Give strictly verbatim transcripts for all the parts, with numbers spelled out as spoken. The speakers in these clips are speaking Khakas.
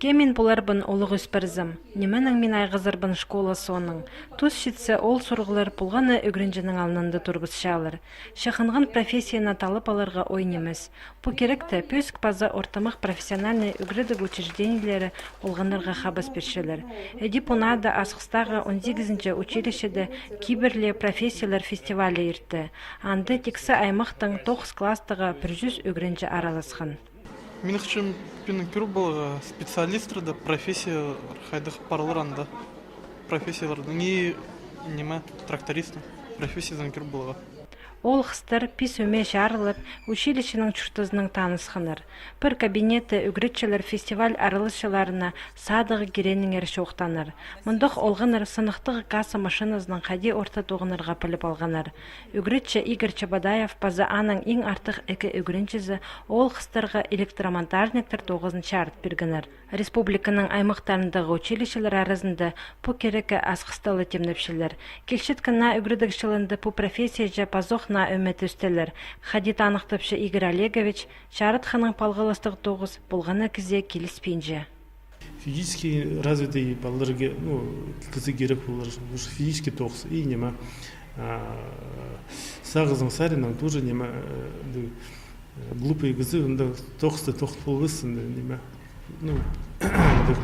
Кем мин поларбын улуғ ӧс парзам? Нименең мин айғазарбын школа соонаң? Тус читсе, ол сурығлар полған на ӱгренҷінің алнында турыбысчалар. Чахынған профессияны таллап аларға ой нимес. Пу киректі пӧзік паза ортымах профессиональнай ӱгредіг учреждениелері олғаннарға хабас пирчелер. Іди пу наада Асхыстағы он сигізінҷі училищеде кибірлі профессиялар фестивалі иртті. Анда тиксі аймахтың тоғыс класстағы пір чӱс ӱгренҷі араласхан. Мин хынчам, пинің кӧр поларға специалисттарда, профессия хайдағ парлар анда. Профессияларның и ниме, трактористтың профессиязын кӧр поларға. Ол хыстар пис ӧме чарылып, училищенің чуртазынаң танысханнар. Пір кабинетте ӱгретчілер фестиваль араласчыларына садығы киреніңер чоохтааннар. Мындох олғаннар сыныхтағы касса машиназынаң хайди орта тоғынарға піліп алғаннар. Ӱгретчі Игорь Чебодаев паза аның иң артых ікі ӱгренҷізі ол хыстарға электромонтажниктер тоғызын чарыт пиргеннер. Республиканың аймахтарындағы училищелер аразында пу кирекке Асхыста ла тимнепчелер. Килчеткен наа ӱгредіг чылында пу профессияҷа пазох наа ӧме тӧстелер. Хайди таныхтапча Игорь Олегович, чарытханнаң палғалыстығ тоғыс полған на кізее киліспинче. Физически развитый палаларға, ну, кізі кирек полар, уже физически тоғыс, и ниме, а, сағызың саринаң тоже ниме, э, ду-, э, глупый кізі, анда тоғысты тоғыс полбас, анда ниме. Ну, ду-,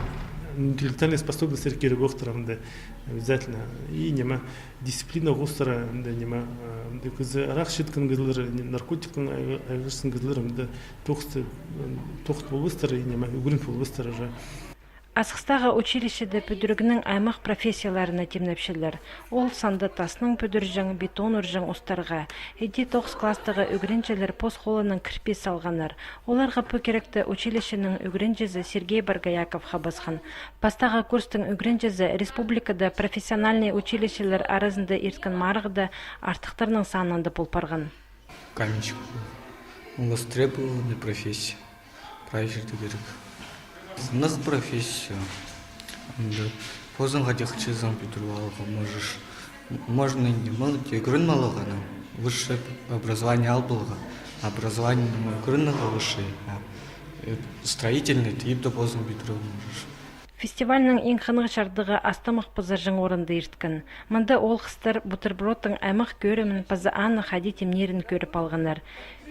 интеллектуальный способностьтер кирек охтар анда обязательно. И ниме, дисциплина охтар анда ниме, а, анда кізі арах ічеткен кізілер, наркотиктең ай-, айғасчатхан кізілер анда тоғысты, м, тоғыс полбастар, и ниме, ӱгрен полбастар уже. Асхыстағы училищеде пӱдірігнең аймах профессияларына тимнепчелер. Ол санда таснаң пӱдірҷең, бетон урҷаң устарға. Іди тоғыс класстағы ӱгренҷілер пос холынаң кірпі салғаннар. Оларға пу киректі училищенің ӱгренҷізі Сергей Боргояков хабасхан. Пастағы курстың ӱгренҷізі республикада профессиональный училищелер аразында ирткен марығда артыхтарның санында пол парған. Каменщик. Востребованная профессия. Прай чирде кирек. Сыннығ профессия. Анда позың хайди хынчазың пӱдіріп аларға можешь. Можно не мало, ӱгреніп аларға, но высшее образование ал поларға. Образование ӱгреніп аларға высшее. А, э, строительный тіп те позың пӱдіріп можешь. Фестивальның иң хынығ чардығы астамах пызарҷаң орында ирткен. Мында ол хыстар бутербродтың аймах кӧрімін паза аны хайди тимнирін кӧріп алғаннар.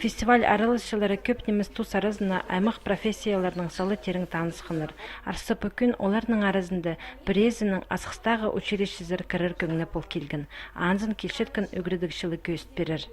Фестиваль араласчылары кӧп нимес тус аразына аймах профессияларның сала тирең танысханнар. Арса пу кӱн оларның аразында пірезінің Асхыстағы училищезер кірер кӧңні пол килген. Анзын килчеткен ӱгредіг чылы кӧзіт пирер.